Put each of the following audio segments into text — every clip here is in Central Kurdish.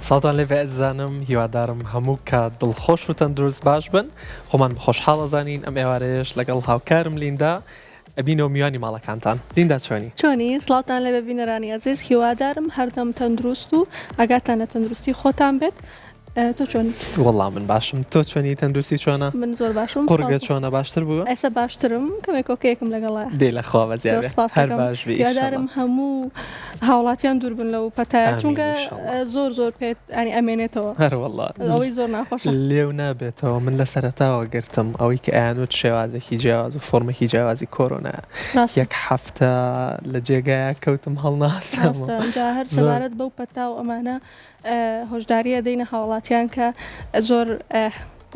سڵاوتان لێبێ ئەزیزانم هیوادارم هەموو کات دڵخۆش و تەندروست باش بن خۆمان بە خۆشحاڵ ئەزانین ئەم ئێوارەیەش لەگەڵ هاوکارم لیندا ئەبینەوە میوانی ماڵەکانتان لیندا چۆنی؟ چۆنی؟ سڵاوتان لێبێ بینەرانی ئەزیز هیوادارم هەردەم تەندروست و ئاگاتان لە تەندروستی خۆتان بێت تۆ چۆنیت؟ وەڵا من باشم تۆ چۆنی تەندروستی چۆنە؟ من زۆر باشم قوڕگە چۆنە باشتر بووە؟ ئێستا باشترم کەمێک کۆکەیەکم لەگەڵە. دەی لە خوا بەزیاد زۆر بێ سپاس هەر دەکەم باش بی ئیشەڵا. هیوادارم هەموو هاوڵاتیان دوور بن لەو پەتایە ئامین چونکە ئیشەڵا. زۆر زۆر پێت ینی ئەمێنێتەوە هەر وەڵا ئەوەی زۆر ناخۆشە. لێو نابێتەوە من لە سەرەتاوە گرتم ئەوەی کە ئەیانوت شێوازێکی جیاواز و فۆرمێکی جیاوازی کۆرۆنایە ڕاستە. یەک هەفتە لە جێگایە کەوتم هەڵناستامەوە ڕاستە ئینجا هەر زۆر. سەبارەت بەو پەتا و ئەمانە هۆشداری ئەدەینە هاوڵاتیان کە زۆر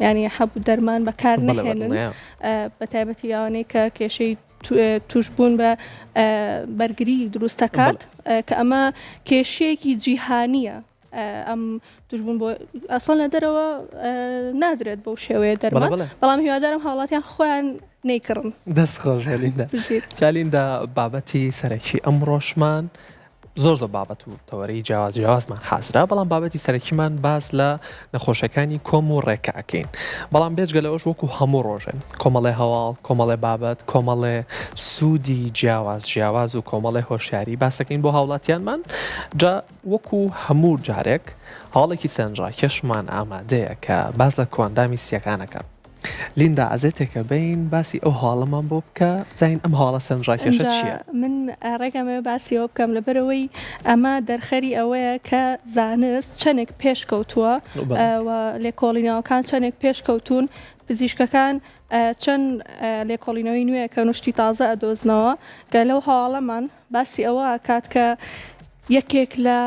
ینی حەب و دەرمان بەکار نەهێنن بە تایبەتی ئەوانەی کە کێشەی توشببوون بە بەرگری دروست دەکات کە ئەمە کێشەیەکی جیهانیە ئەم توشببوون بۆ ئەسڵ لە دەرەوە نادرێت بەو شێوەیە دەرمان بەڵام هیوادارم هاوڵاتیان خۆیان نەیکڕن. دەست خۆش لیندا. جا لیندا بابەتی سەرەکی ئەمڕۆشمان زۆر زۆر بابەت و تەوەرەی جیاواز جیاوازمان حازرە بەڵام بابەتی سەرەکیمان باس لە نەخۆشەکانی کۆم و ڕێکە ئەکەین بەڵام بێجگە لەوەش وەکو هەموو ڕۆژێ کۆمەڵێ هەواڵ کۆمەڵێ بابەت کۆمەڵێ سوودی جیاواز جیاواز و کۆمەڵێ هۆشیاری باسەکەین بۆ هاوڵاتیانمان جا وەکو هەموو جارێک هەواڵێکی سەرنجڕاکێشمان ئامادەیە کە باس لە کۆئەندامی سییەکانەکە. لیندا عەزێتێکە بین باسی ئەو هەواڵەمان بۆ بکە بزانین ئەم هەواڵە سەرنجڕاکێشە ئینجا چییە؟ من ڕێک ئەمەوێ باسی ئەوە بکەم لەبەرئەوەی ئەمە دەرخەری ئەوەیە کە زانست چەندێک پێشکەوتووە بەڵێ. و لێکۆڵینەوەکان چەندێک پێشکەوتوون پزیشکەکان چەند لێکۆڵینەوەی نوێ ئەکەن و شتی تازە ئەدۆزنەوە کە لەو هەواڵەمان باسی ئەوە ئەکات کە یەکێک لە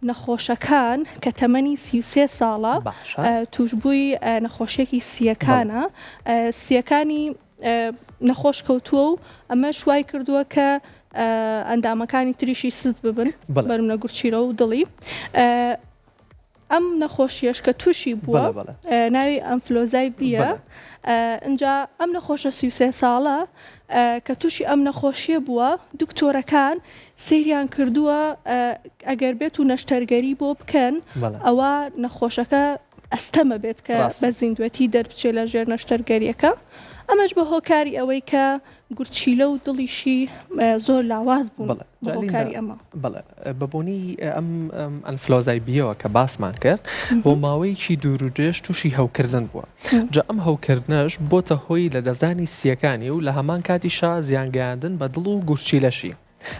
نەخۆشەکان کە تەمەنی 33 ساڵە باشە. تووشبووی نەخۆشیەکی سییەکانە، سییەکانی نەخۆش کەوتووە و ئەمەش وای کردووە کە ئەندامەکانی تریشی سست ببن بەڵێ. بەرمنە گورچیلە و دڵی. ئەم نەخۆشیەش کە تووشی بووە بەڵێ بەڵێ. ناوی ئەنفلۆزای بیە بەڵێ. ئینجا ئەم نەخۆشە 33 ساڵە کە تووشی ئەم نەخۆشیە بووە دکتۆرەکان سەیریان کردووە ئەگەر بێت و نەشتەرگەری بۆ بکەن بەڵێ. ئەوا نەخۆشەکە ئەستەمە بێت کە ڕاستە. بە زیندوێتی دەربچێت لە ژێر نەشتەرگەریەکە ئەمەش بە هۆکاری ئەوەی کە گورچیلە و دڵیشی زۆر لاواز بوون بەڵێ بە جا لیندا هۆکاری ئەمە. بەڵێ بە بۆنەی ئەم ئەنفلۆزای بیەوە کە باسمان کرد بۆ ماوەیەکی دوور و درێژ تووشی هەوکردن بووە جا ئەم هەوکردنەش بۆتە هۆی لەدەستدانی سییەکانی و لە هەمان کاتیشا زیانگەیاندن بە دڵ و گورچیلەشی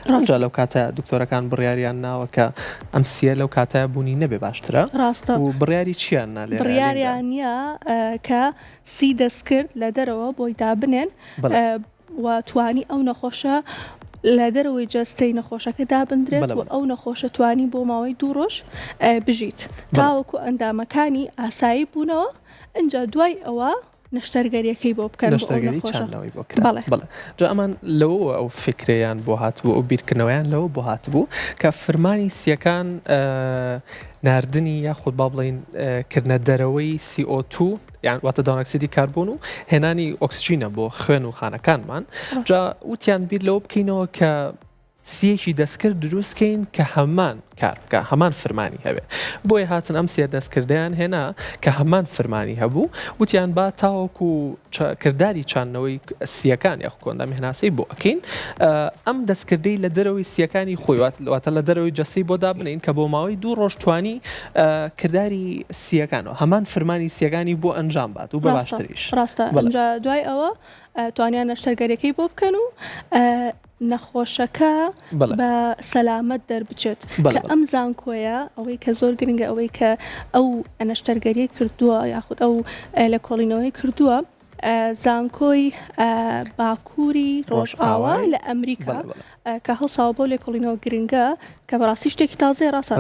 ئەمجا لەو کاتە دکتۆرەکان بڕیاریان ناوە کە ئەم سییە لەو کاتە بوونی نەبێ باشترە ڕاستە و بڕیاری چیان نا لێرە لیندا؟ بڕیاریان یا کە سی دەستکرد لە دەرەوە بۆی دابنێن بەڵێ. و توانی ئەو نەخۆشە لە دەرەوەی جەستەی نەخۆشەکە دابندرێت بەڵێ و بەڵێ. ئەو نەخۆشە توانی بۆ ماوەی دوو ڕۆژ بژیت بەڵێ. تاوەکو ئەندامەکانی ئاسایی بوونەوە ئینجا دوای ئەوە نەشتەرگەریەکەی بۆ بکەن بۆ ئەو نەشتەرگەری نەخۆشە. چاندنەوەی بۆ کرا. بەڵێ. بەڵێ. جا ئەمان لەوەوە ئەو فیکرەیان بۆ هاتبوو ئەو بیرکردنەوەیان لەوە بۆ هاتبوو کە فرمانی سییەکان ناردنی یاخود با بڵێین کردنە دەرەوەی CO2 یان واتە دانۆکسیدی کاربۆن و هێنانی ئۆکسجینە بۆ خوێن و خانەکانمان جا وتیان بیر لەوە بکەینەوە کە سیەکی دەستکرد دروست کەین کە هەمان کار بکە هەمان فرمانی هەبێ بۆیە هاتن ئەم سیە دەستکردیان هێنا کە هەمان فرمانی هەبوو وتیان با تاوەکو کرداری چاندنەوەی سیەکان یاخو کۆئەندامی هەناسەی بۆ ئەکەین ئەم دەستکردەی لە دەرەوەی سیەکانی خۆی واتە لە دەرەوەی جەستەی بۆ دابنین کە بۆ ماوەی دوو ڕۆژ توانی کرداری سیەکان و هەمان فرمانی سیەکانی بۆ ئەنجام بات و بە باشتریش ڕاستە ئینجا دوای ئەوە توانیان نەشتەرگەریەکەی بۆ بکەن و نەخۆشەکە بە سەلامەت دەربچێت کە ئەم زانکۆیە ئەوەی کە زۆر گرنگە ئەوەی کە ئەو نەشتەرگەریە کردووە یاخود ئەو لێکۆڵینەوەی کردووە زانکۆی باکووری ڕۆژئاوا لە ئەمریکا کە هەڵساوە بۆ لێکۆڵینەوە گرنگە کە بەڕاستی شتێکی تازەیە ڕاستە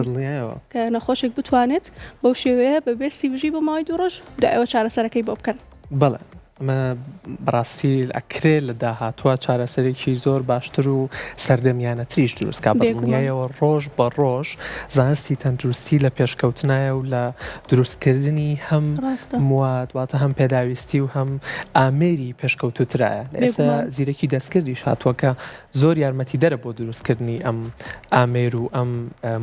کە نەخۆشێک بتوانێت بەو شێوەیە بەبێ سی بژی بۆ ماوەی دوو ڕۆژ دوای ئەوە چارەسەرەکەی بۆ بکەن. بەڵێ. ئەمە بەڕاستی ئەکرێ لە داهاتووە چارەسەرێکی زۆر باشتر و سەردەمیانەتریش دروست کا، بەدڵنیایەوە ڕۆژ بە ڕۆژ زانستی تەندروستی لە پێشکەوتنایە و لە دروستکردنی هەم مواد واتە هەم پێداویستی و هەم ئامێری پێشکەوتووترایە، لە ئێستا زیرەکی دەستکردیش هاتووە کە زۆر یارمەتیدەرە بۆ دروستکردنی ئەم ئامێر و ئەم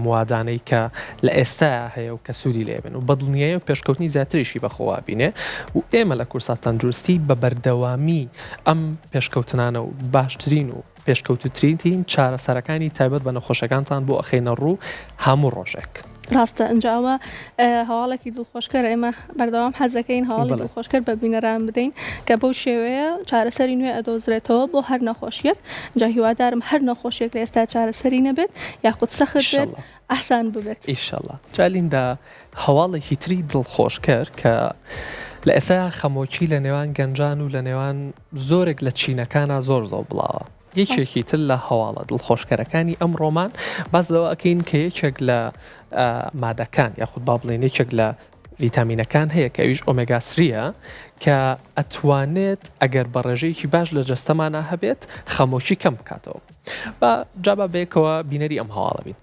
موادانەی کە لە ئێستایا هەیە و کە سوودی لێ بن و بەدڵنیایەوە پێشکەوتنی زیاتریشی بەخۆوە بینێ و ئێمە لە کورسات تەندروستی بە بەردەوامی ئەم پێشکەوتنانە و باشترین و پێشکەوتوترین چارەسەرەکانی تایبەت بە نەخۆشەکانتان بۆ ئەخەینە ڕوو هەموو ڕۆژێک. ڕاستە ئینجا ئەوە هەواڵێکی دڵخۆشکەرە ئێمە بەردەوام حەزەکەین هەواڵی دڵخۆشکەر بە بینەران بدەین کە بەو شێوەیە چارەسەری نوێ ئەدۆزرێتەوە بۆ هەر نەخۆشیەک جا هیوادارم هەر نەخۆشیەک لە ئێستا چارەسەری نەبێت یاخود سەخت بێت ئاسان ببێت. ئیشەڵا. جا لیندا هەواڵێکی تری دڵخۆشکەر کە لە ئێستا خەمۆکی لە نێوان گەنجان و لە نێوان زۆرێک لە چینەکانا زۆر زۆر بڵاوە. یەکێکی تر لە هەواڵە دڵخۆشکەرەکانی ئەمڕۆمان باس لەوە ئەکەین کە یەکێک لە مادەکان یاخود با بڵێن یەکێک لە ڤیتامینەکان هەیە کە ئەویش ئۆمێگا سریە کە ئەتوانێت ئەگەر بە ڕێژەیەکی باش لە جەستەمانە هەبێت خەمۆکی کەم بکاتەوە با جابا بەیەکەوە بینەری ئەم هەواڵە بین.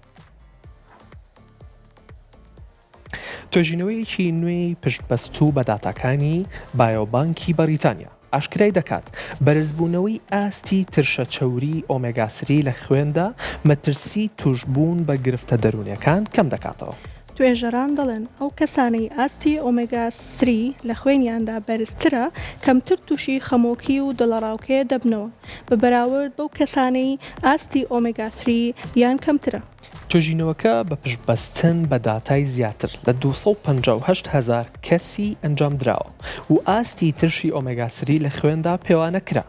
توێژینەوەیەکی نوێی پشتبەستوو بە داتاکانی بایۆبانکی بەریتانیا ئاشکرای دەکات، بەرزبوونەوەی ئاستی ترشە چەوریی ئۆمێگا سری لە خوێندا مەترسیی تووشبوون بە گرفتە دەروونییەکان کەمدەکاتەوە. توێژەران دەڵێن، ئەو کەسانەی ئاستی ئۆمێگا سری لە خوێنیاندا بەرزترە، کەمتر تووشی خەمۆکی و دڵەڕاوکێ دەبنەوە، بە بەراورد بەو کەسانەی ئاستی ئۆمێگا سری یان کەمترە. توێژینەوەکە بە پشتبەستن بە داتای زیاتر لە 258 هەزار کەسی ئەنجامدراوە و ئاستی ترشی ئۆمێگا سری لە خوێندا پێوانە کرا.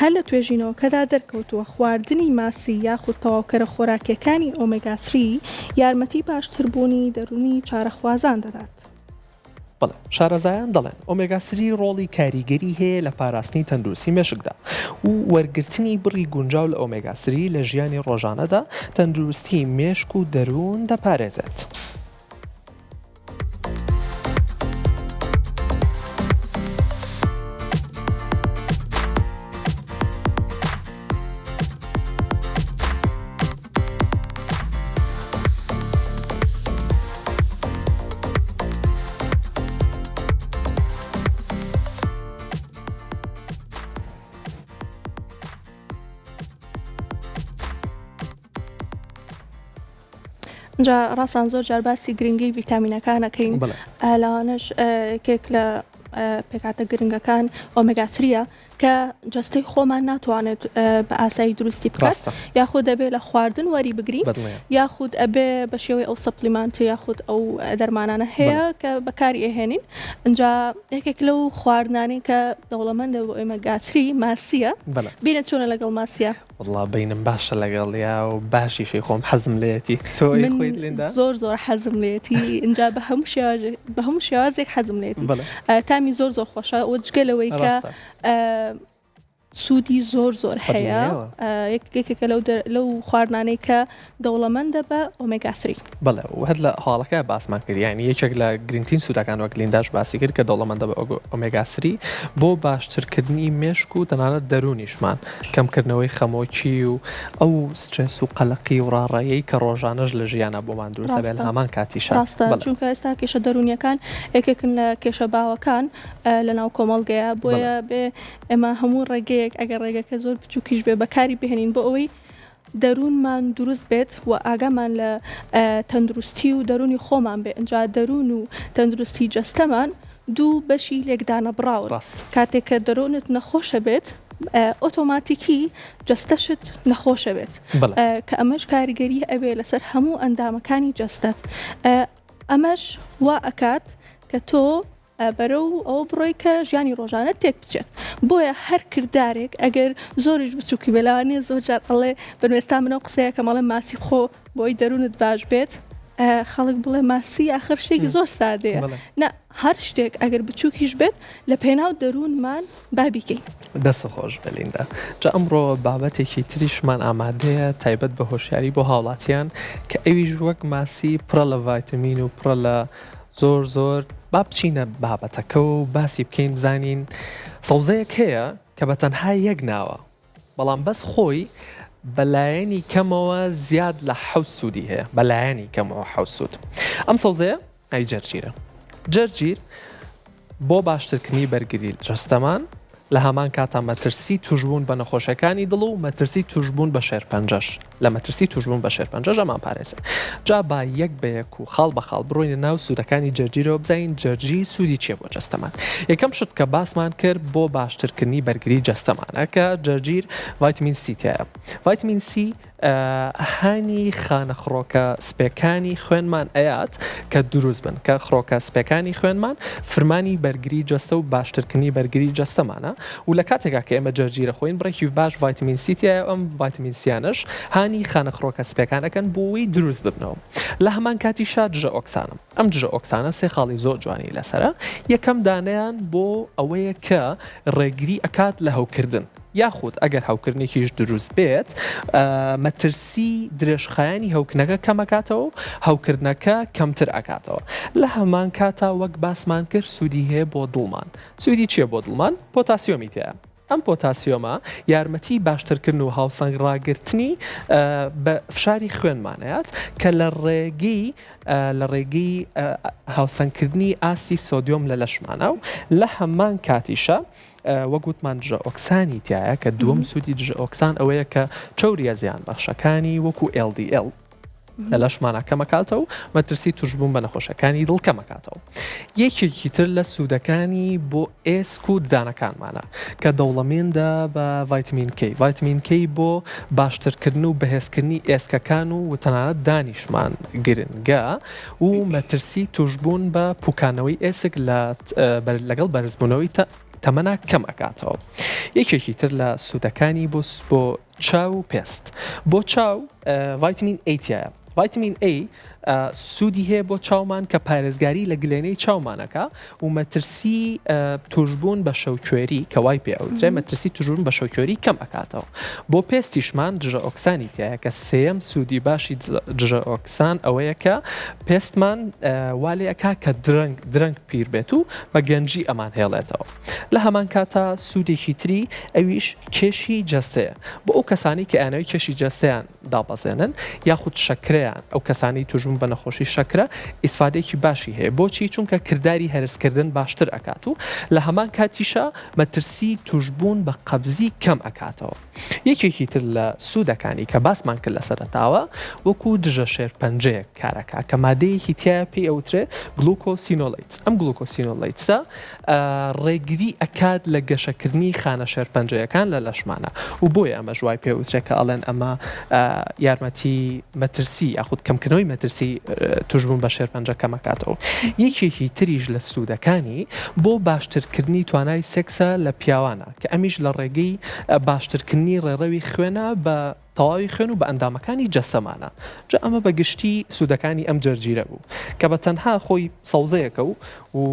هەر لە توێژینەوەکەدا دەرکەوتووە خواردنی ماسی یاخود تەواوکەرە خۆراکییەکانی ئۆمێگا سری یارمەتی باشتربوونی دەروونی چارەخوازان دەدات. بەڵێ، شارەزایان دەڵێن ئۆمێگا سری ڕۆڵی کاریگەری هەیە لە پاراستنی تەندروستی مێشکدا و وەرگرتنی بڕی گونجاو لە ئۆمێگا سری لە ژیانی ڕۆژانەدا تەندروستی مێشک و دەروون دەپارێزێت. جا ڕاستان زۆر جار باسی گرنگی ڤیتامینەکان ئەکەین لەوانەش یەکێک لە پێکهاتە گرنگەکان ئۆمێگا سریە کە جەستەی خۆمان ناتوانێت بە ئاسایی دروستی بکات یاخود دەبێ لە خواردن وەری بگری یاخود ئەبێ بە شێوەی ئەو supplement یاخود ئەو دەرمانانە هەیە کە بەکاری ئەهێنین ئینجا یەکێک لەو خواردنانەی کە دەوڵەمەندە بۆ ئێمە گاسری ماسیە بینە چۆنە لەگەڵ ماسیە وەڵا بەینم باشە لەگەڵیا و باشیشی خۆم حەزم لێیەتی تۆ من خۆیت لیندا؟ زۆر زۆر حەزم لێیەتی ئینجا بە هەموو شێواز بە هەموو شێوازێک حەزم لێیەتی بەڵێ تامی زۆر زۆر خۆشە و جگە لەوەی کە ڕاستە سوودی زۆر زۆر هەیە یەکێکە لەو لەو خواردنانەی کە دەوڵەمەندە بە ئۆمێگا سری. بەڵێ و هەر لە هەواڵەکە باسمان کرد یانی یەکێک لە گرنگترین سوودەکان وەک لینداش باسی کرد کە دەوڵەمەندە بە ئۆمێگا سری بۆ باشترکردنی مێشک و تەنانەت دەروونیشمان کەمکردنەوەی خەمۆکی و ئەو سترێس و قەلەقی و ڕاڕایەی کە ڕۆژانەش لە ژیانا بۆمان دروست ئەبێت لە هەمان کاتیشا ڕاستە چونکە ئێستا کێشە دەروونیەکان یەکێکن لە کێشە باوەکان لە ناو کۆمەڵگەیە بۆیە بێ ئێمە هەموو ڕێگەیەک ئەگەر ڕێگەکە زۆر بچووکیش بێ بەکاری بهێنین بۆ ئەوەی دەروونمان دروست بێت و ئاگامان لە تەندروستی و دەروونی خۆمان بێ ئینجا دەروون و تەندروستی جەستەمان دوو بەشی لێکدانەبڕاون کاتێک کە دەروونت نەخۆشە بێت ئۆتۆماتیکی جەستەشت نەخۆشە بێت کە ئەمەش کاریگەری ئەبێ لەسەر هەموو ئەندامەکانی جەستەت ئەمەش وا ئەکات کە تۆ بەرەو ئەوە بڕۆی کە ژیانی ڕۆژانەت تێک بچێت بۆیە هەر کردارێک ئەگەر زۆریش بچووکی بێ لەوانەیە زۆر جار ئەڵێ بن ئێستا من ئەو قسەیەکەم ئەڵێم ماسی خۆ بۆی دەروونت باش بێت خەڵک بڵێ ماسی ئاخر شتێکی زۆر سادەیە نا هەر شتێک ئەگەر بچووکیش بێت لە پێناو دەروونمان با بیکەین. دەست خۆش بێ لیندا. جا ئەمڕۆ بابەتێکی تریشمان ئامادەیە تایبەت بە هۆشیاری بۆ هاوڵاتیان کە ئەویش وەک ماسی پڕە لە ڤایتەمین و پڕە لە. زۆر زۆر با بچینە بابەتەکە و باسی بکەین بزانین سەوزەیەک هەیە کە بە تەنها یەک ناوە بەڵام بەس خۆی بە لایەنی کەمەوە زیاد لە حەوت سوودی هەیە بە لایەنی کەمەوە حەوت سوود ئەم سەوزەیە ئەی جەرجیرە جەرجیر بۆ باشترکردنی بەرگری جەستەمان لە هەمان کاتا مەترسی توشبوون بە نەخۆشیەکانی دڵ و مەترسی توشبوون بە شێرپەنجەش لە مەترسی توشبوون بە شێرپەنجەش ئەمان پارێزێ جا با یەک بە یەک و خاڵ بە خاڵ بڕۆینە ناو سوودەکانی جەرجیرەوە بزانین جەرجیر سوودی چیە بۆ جەستەمان یەکەم شت کە باسمان کرد بۆ باشترکردنی بەرگری جەستەمانە کە جەرجیر ڤایتمین سی تیایە ڤایتمین سی هانی خانە خڕۆکە سپێکانی خوێنمان ئەیات کە دروست بن کە خڕۆکە سپێکانی خوێنمان فرمانی بەرگری جەستە و باشترکردنی بەرگری جەستەمانە و لە کاتێکا کە ئێمە جەرجیرە خۆین بڕێکی باش ڤایتمین سی تیایە ئەم ڤایتمین سیانەش هانی خانە خڕۆکە سپێکان ئەکەن بۆ ئەوەی دروست ببنەوە لە هەمان کاتیشا دژە ئۆکسانە ئەم دژە ئۆکسانە سێ خاڵی زۆر جوانی لەسەرە یەکەم دانەیان بۆ ئەوەیە کە ڕێگری ئەکات لە هەوکردن یاخود ئەگەر هەوکردنێکیش دروست بێت مەترسی درێژخایەنی هەوکردنەکە کەمەکاتەوە و هەوکردنەکە کەمتر ئەکاتەوە لە هەمان کاتا وەک باسمان کرد سوودی هەیە بۆ دڵمان سوودی چییە بۆ دڵمان پۆتاسیۆمی تیایە ئەم پۆتاسیۆمە یارمەتی باشترکردن و هاوسەنگ ڕاگرتنی بە فشاری خوێنمان ئەیات کە لە ڕێگەی لە ڕێگەی هاوسەنگکردنی ئاستی سۆدیۆم لە لەشمانە و لە هەمان کاتیشە وەک وتمان دژە ئۆکسانی تایە کە دووەم سوودی دژە ئۆکسان ئەوەیە کە چەوریە زیان بەخشەکانی وەکو LDL لە لەشمانە کەمەکاتەوە و مەترسی توشبوون بە نەخۆشەکانی دڵ کەمەکاتەوە یەکێکی تر لە سوودەکانی بۆ ئێسک و ددانەکانمانە کە دەوڵەمێندە بە ڤایتمین کەی ڤایتمین کەی بۆ باشترکردن و بەهێزکردنی ئێسکەکان و تەنانەت دانیشمان گرنگە و مەترسی توشبوون بە پوکانەوەی ئێسک لە لەگەڵ بەرزبوونەوەی تەمەنا کەم ئەکاتەوە یەکێکی تر لە سوودەکانی بۆ بۆ چاو و پێست بۆ چاو ڤایتمین A تیایە ڤایتمین A سوودی هەیە بۆ چاومان کە پارێزگاری لە گلێنەی چاومانەکە و مەترسی توشبوون بە شەوکوێری کە وای پێ ئەوترێ مەترسی توشبوون بە شەوکوێری کەم ئەکاتەوە بۆ پێستیشمان دژە ئۆکسانی تایە کە سێیەم سوودی باشی دژە ئۆکسان ئەوەیە کە پێستمان وا لێ ئەکا کە درەنگ درەنگ پیر بێت و بە گەنجی ئەمان هێڵێتەوە لە هەمان کاتا سوودێکی تری ئەویش کێشی جەستەیە بۆ ئەو کەسانی کە ئەیانەوێت کێشی جەستەیان دابەزێنن یاخود شەکرەیان ئەو کەسانەی توشبوون بە نەخۆشی شەکرە ئیسفادەیەکی باشی هەیە بۆچی چونکە کرداری هەرسکردن باشتر ئەکات و لە هەمان کاتیشا مەترسی توشبوون بە قەبزی کەم ئەکاتەوە یەکێکی تر لە سوودەکانی کە باسمان کرد لە سەرەتاوە وەکو دژە شێرپەنجەیەک کارەکا کە مادەیەکی تیایە پێی ئەوترێ glucosinolates ئەم glucosinolates ە ڕێگری ئەکات لە گەشەکردنی خانە شێرپەنجەیەکان لە لەشمانا و بۆیە ئەمەش وای پێ وترێ کە ئەڵێن ئەمە یارمەتی مەترسی یاخود کەمکردنەوەی مەترسی توشبوون بە شێرپەنجە کەمەکاتەوە یەکێکی تریش لە سوودەکانی بۆ باشترکردنی توانای سێکسە لە پیاوانە کە ئەمیش لە ڕێگەی باشترکردنی ڕێڕەوی خوێنە بە تەواوی خوێن و بە ئەندامەکانی جەستەمانە جا ئەمە بە گشتی سوودەکانی ئەم جەرجیرە بوو کە بە تەنها خۆی سەوزەیەکە و و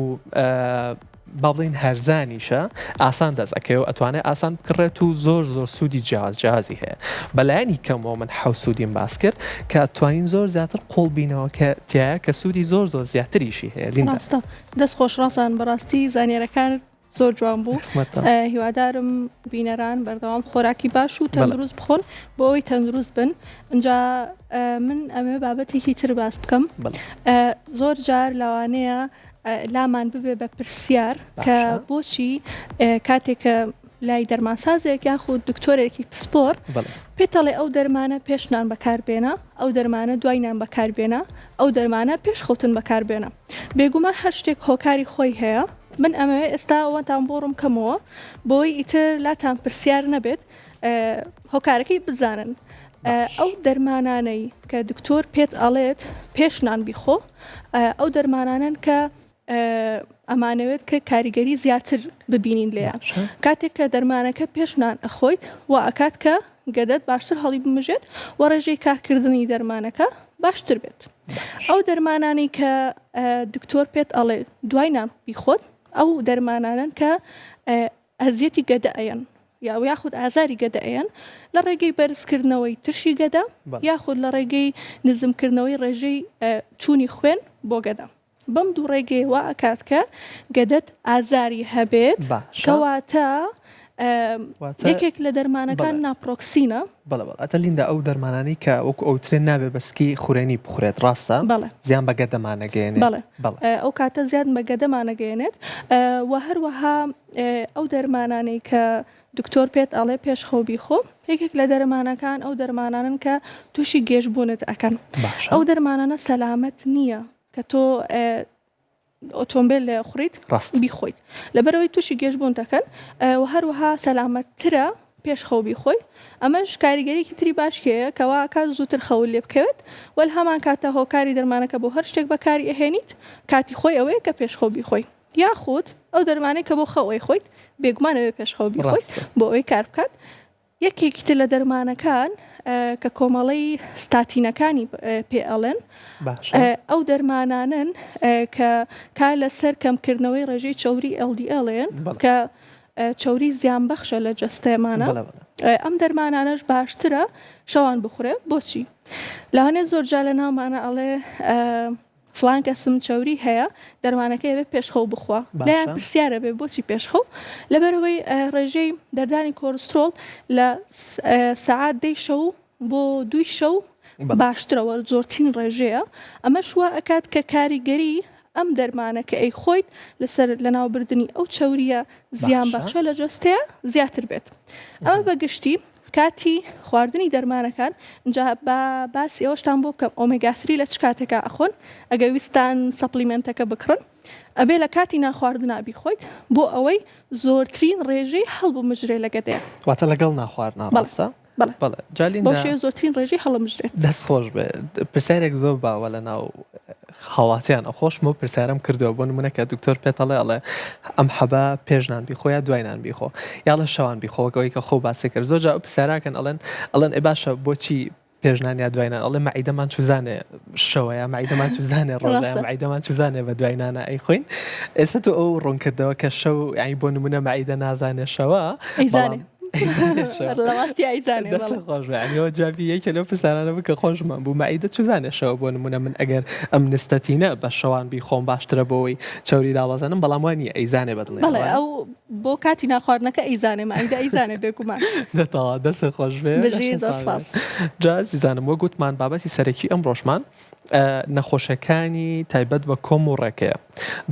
با بڵێین هەرزانیشە ئاسان دەست ئەکەوێ و ئەتوانێ ئاسان بکڕێت و زۆر زۆر سوودی جیاواز جیاوازی هەیە بەلایەنی کەمەوە من حەو سوودیم باس کرد کە ئەتوانین زۆر زیاتر قوڵ بینەوە کە تایە کە سوودی زۆر زۆر زیاتریشی هەیە لیندا. ڕاستە دەست خۆش ڕازان بەڕاستی زانیارەکانت زۆر جوان بوو هیوادارم بینەران بەردەوام خۆراکی باش و تەندروست بخۆن بۆ ئەوەی تەندروست بن ئینجا من ئەمە بابەتێکی تر باس بکەم زۆر جار لەوانەیە لامان ببێ بە پرسیار کە بۆچی کاتێک کە لای دەرمانسازێک یاخود دکتۆرێکی پسپۆر پێتەڵێ ئەو دەرمانە پێش نان بەکاربێنە ئەو دەرمانە دوای نان بەکاربێنە ئەو دەرمانە پێش خەوتن بەکاربێنە بێگومان هەر شتێک هۆکاری خۆی هەیە من ئەمەوێ ئێستا ئەوەتان بۆ ڕوون کەمەوە بۆی ئیتر لاتان پرسیار نەبێت هۆکارەکەی بزانن ئەو دەرمانانەی کە دکتۆر پێت ئەڵێت پێش نان بیخۆ ئەو دەرمانانەن کە ئەمانەوێت کە کاریگەری زیاتر ببینین لێیان کاتێک کە دەرمانەکە پێش نان ئەخۆیت و ئەکات کە گەدەت باشتر هەڵی بمژێت و ڕێژەی کارکردنی دەرمانەکە باشتر بێت. ئەو دەرمانانەی کە دکتۆر پێت ئەڵێ دوای نان بیخۆت ئەو دەرمانانەن کە ئەزیەتی گەدە ئەیەن یا یاخود ئازاری گەدە ئەیەن لە ڕێگەی بەرزکردنەوەی ترشی گەدە یاخود لە ڕێگەی نزمکردنەوەی ڕێژەی چوونی خوێن بۆ گەدە. بەم دوو ڕێگەیە وا ئەکات کە گەدەت ئازاری هەبێت باشە کەواتە واتە یەکێک لە دەرمانەکان بەڵێ ناپرۆکسینە. بەڵێ بەڵێ ئەتە لیندا ئەو دەرمانانەی کە وەکو ئەوترێن نابێ بە سکی خورێنی بخورێت ڕاستە؟ بەڵێ. زیان بە گەدەمان ئەگەیەنێ؟ بەڵێ بەڵێ. ئەو کاتە زیان بە گەدەمان ئەگەیەنێت وە هەروەها ئەو دەرمانانەی کە دکتۆر پێت ئەڵێ پێش خەو بیخۆ یەکێک لە دەرمانەکان ئەو دەرمانانەن کە تووشی گێژبوونت ئەکەن باشە. ئەو دەرمانانە سەلامەت نییە کە تۆ ئۆتۆمبێل لێ خوڕیت ڕاست. بیخۆیت لەبەرئەوەی تووشی گێژبوون دەکەن و هەروەها سەلامەتترە پێش خەو بیخۆی ئەمەش کاریگەریکی تری باشی هەیە کەوا ئەکات زووتر خەوت لێ بکەوێت وە لە هەمان کاتدا هۆکاری دەرمانەکە بۆ هەر شتێک بەکاری ئەهێنیت کاتی خۆی ئەوەیە کە پێش خەو بیخۆی یاخود ئەو دەرمانەی کە بۆ خەو ئەیخۆیت بێگومان ئەبێ پێش خەو بیخۆیت ڕاستە. بۆ ئەوەی کار بکات یەکێکی تر لە دەرمانەکان کە کۆمەڵەی ستاتینەکانی پێ ئەڵێن باشە. ئەو دەرمانانەن کە کار لەسەر کەمکردنەوەی ڕێژەی چەوری LDL ێن بەڵێ. کە چەوری زیانبەخشە لە جەستەمانە بەڵێ بەڵێ. ئەم دەرمانانەش باشترە شەوان بخورێ بۆچی؟ لەوانەیە زۆر جار لە ناومانە ئەڵێ فڵان کەسم چەوری هەیە دەرمانەکەی ئەبێ پێش خەو بخوا لایان باشە. پرسیارە بێ بۆچی پێش خەو لەبەرئەوەی ڕێژەی دەردانی کۆرسترۆڵ لە سەعات دەی شەو بۆ دووی شەو بەڵێ. باشترە وە زۆرترین ڕێژەیە ئەمەش وا ئەکات کە کاریگەری ئەم دەرمانە کە ئەیخۆیت لەسەر لەناوبردنی ئەو چەوریە زیان باشە. بەخشە لە جەستەیا زیاتر بێت ئەمە بە گشتی کاتی خواردنی دەرمانەکان جا با باسی ئەوەشتان بۆ بکەم omega three لە چ کاتێکا ئەخۆن ئەگەر ویستان supplement ەکە بکڕن ئەبێ لە کاتی نان خواردنا بیخۆیت بۆ ئەوەی زۆرترین ڕێژەی هەڵبمژرێ لە گەدەیا. واتە لەگەڵ نان خواردنا بەڵێ ڕاستە؟ بەڵێ بەڵێ جا بەو لیندا شێوەیە زۆرترین ڕێژەی هەڵەمژرێت. دەست خۆش بێ پرسیارێک زۆر باوە لە ناو هاوڵاتیان خۆشم ئەو پرسیارەم کردووە بۆ نمونە کە دکتۆر پێت ئەڵێ ئەڵێ ئەم حەبە پێش نان بیخۆ یا دوای نان بیخۆ یاڵە شەوان بیخۆ وەک ئەوەی کە خۆو باسی کرد زۆر جار ئەو پرسیاراکەن ئەڵێن ئەڵێن ئێ باشە بۆچی پێش نان یا دوای نان ئەڵێ مەعیدەمان چوزانێ شەوە یا مەعیدەمان چوزانێ ڕۆژە یا ڕاستە. مەعیدەمان چوزانێ بە دوای نانە ئەیخۆین ئێستا تۆ ئەو ڕوونکردەوە کە شەو یانی بۆ نمونە مەعیدە نازانێ شەوە ئەیزانێ بەڵام ئەیزانێ شەوە لە ڕاستی ئەیزانێ دەستت بەڵێ. خۆش بێ یانی ئەوە جوابی یەکێ لەو پرسیارانە بوو کە خۆشمان بوو مەعیدە چوزانێ شەوە بۆ نمونە من ئەگەر ئەم نستەتینە بە شەوان بیخۆم باشترە بۆ ئەوەی چەوری دابەزێنم بەڵام وا نییە ئەیزانێ بە دڵنیایەوە بەڵێ وایە؟ ئەو بۆ کاتی نانخواردنەکە ئەیزانێ مەعیدە ئەیزانێ بێگومان. دەتەوە دەستت خۆش بێ بژی لەشت زۆر ساغ بێ. سپاس. جا ئازیزانم وەک وتمان بابەتی سەرەکی ئەمڕۆشمان نەخۆشەکانی تایبەت بە کۆم و ڕێکەیە